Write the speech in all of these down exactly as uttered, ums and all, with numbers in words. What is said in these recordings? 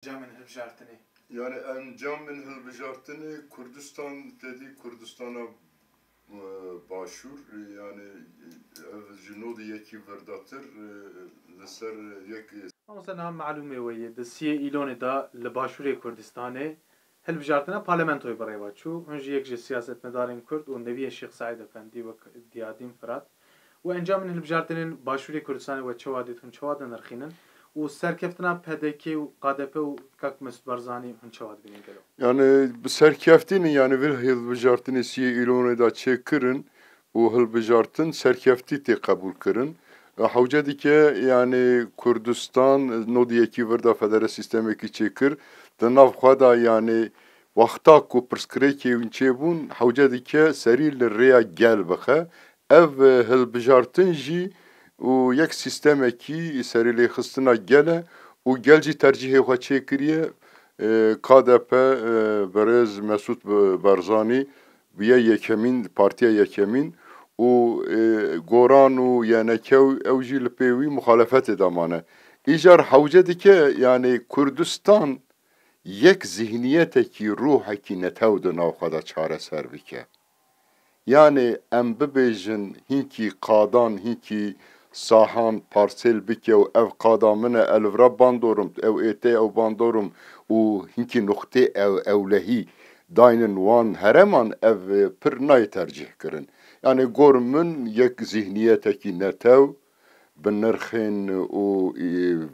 Encamên hilbijartinê. Yani encamên hilbijartinê Kurdistan, tedî Kurdistana, e, Başûr, yani, e, ev ji nodî yekî virdatir, e, li ser yek, e, Mamoste, niha malûmê we yê, di siyê Îlonê de li Başûrê Kurdistanê hilbijartina parlamentoyê bi rê ve çû. Hûn jî yek ji siyasetmedarên Kurd û neviyê Şêx Seîd Efendî wek Diyadîn Firat û encamên hilbijartinên Başûrê Kurdistanê we çawa dît, hûn çawa dinirxînin? Û serkeftina P D K û K D P û Kak Mesûd Barzanî hûn çawa dibînin gelo? Yani bi serkeftî ne, yani vê hilbijartinê siyê Îlonê de çêkirin û hilbijartin serkeftî tê qebûlkirin. E, hewce dike, yani Kurdistan nodî yekî vir de federe sîstemekî çêkir. Di nav xwe de, yani wexta ku pirsgirêkê hûn çêbûn, hewce dike serî li rêya gel bixe. Ev, e, hilbijartin jî û yek sîstemekî serîlêxistina gel e û gel jî tercîhê xwe çêkiriye. E, K D P, e, birêz Mesûd Barzanî bûye yekemîn, partiya yekemîn û, e, Goran û Y N K û ew jî li pê wî muxalefetê de mane. Îcar hewce dike, yani Kurdistan yek zihniyetekî, ruhekî netew di nav xwe de çareser bike. Yani em bibêjin hinkî qadan, hinkî sahan parsêl bike û ev qada min e, ez li vir e bandorim, ew ê te ye, ew bandorim û hinkî nuqtê ew, ewlehî daynin wan hereman, ev pir nayê tercîh kirin. Yani gor min yek zihniyetekî netew, bi nirxên û, e,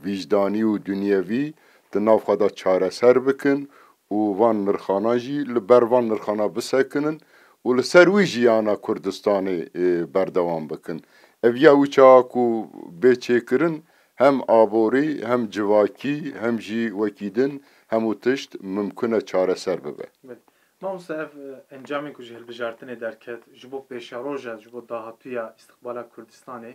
vîcdanî û dunyevî di nav xwe de çareser bikin û van nirxana jî li ber van nirxana bisekinin û li ser wî jiyana Kurdistanê, e, berdewam bikin. Ev ya wî çawa ku bê çêkirin, hem aborî, hem civakî, hem jî wekî din hemû tişt mimkun e çareser bibe. Belê. Mamoste, ev, e, encamên ku ji hilbijartinê derket, ji bo pêşeroja, ji bo dahatûya îstiqbala Kurdistanê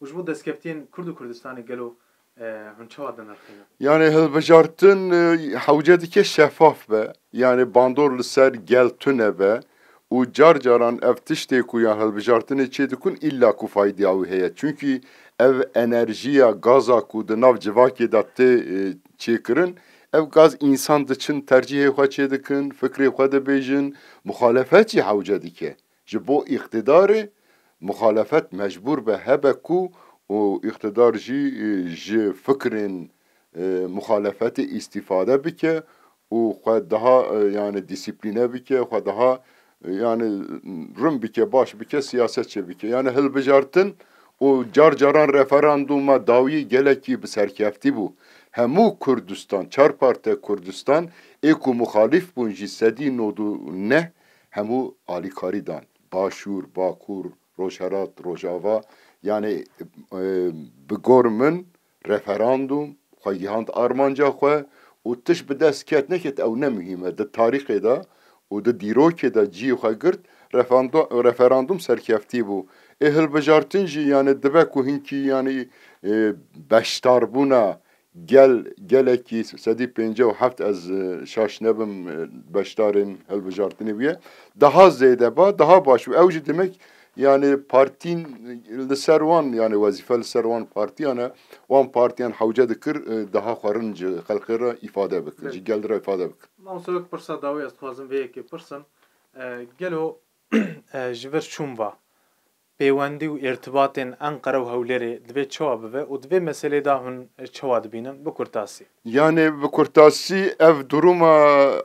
û ji bo destkeftiyên Kurd û Kurdistanê gelo, e, hûn çawa dinirxînin? Yani hilbijartin, e, hewce dike şefaf be, yani bandor li ser gel tune be û car caran ev tiştê ku ya hilbijartinê çê dikun, îlla ku faydiya wî heye. Çunkî ev enerjiya gaza ku di nav civakê de tê, e, çêkirin, ev gaz însan diçin tercîhê xwe çê dikin, fikrê xwe dibêjin, muxalefet jî hewce dike. Ji bo îqtidarê muxalefet mecbûr be hebe ku û îqtidar jî, e, ji fikrên, e, muxalefetê îstîfade bike û xwe daha, e, yani dîsîplîne bike, xwe daha, e, yani rin bike, baş bike, siyaset çê bike. Yani hilbijartin û car caran referanduma dawî gelekî bi serkeftî bû. Hemû Kurdistan, çar parte Kurdistan, ê ku muxalîf bûn jî sedî nod û neh hemû alîkarî dan. Başûr, Bakur, Rojhelat, Rojava, yani, e, bi gor min referandum xwe gihand armanca xwe û tişt bi dest ket neket ew ne muhîm e. Di tarîxê de û di dîrokê de cihê xwe girt, refando-, referandum serkeftî bû. Ê hilbijartin jî, yani, dibe ku hinkî, yani, e, beşdarbûna gel, gelekî sedî pêncî û heft, ez, e, şaş nebim, e, beşdarên hilbijartinê bûye. Daha zêde ba, daha baş bû. Ew jî demek, yani partîn li ser wan, yani wezîfe li ser wan partiyan e. Wan partiyan hewce dikir, e, daha xwe rin ji xelkê re îfade bikin, Belê. ji gel re îfade bikin. Mamoste, wek pirsa dawî ez dixwazim vê yekê pirsim. E, gelo, e, ji vir çûn va pêwendî û îrtibatên Enqere û Hewlêrê divê çawa bibe û di vê meselê de hûn çawa dibînin? Bi kurtasî. Yani bi kurtasî, ev duruma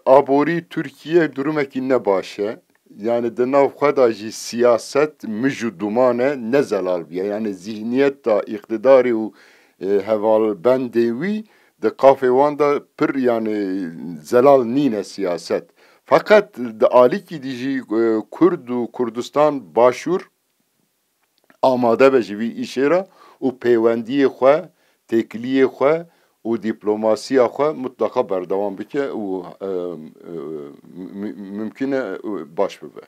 aborî Tirkiye durumekî ne baş e. Yani di nav xwe de jî siyaset mij û duman e, ne zelal bûye. Yani zihniyeta îqtidarê û, e, hevalbendê wî di qafê wan de pir, yani zelal nîne siyaset. Feqet di alîkî dî jî, e, Kurd û Kurdistan Başûr amade be ji vî îşê re û pêwendiyê xwe, têkiliyê xwe û dîplomasiya xwe mutlaqa berdewam bike û, e, e, mü-, mümkün e, e, baş bibe.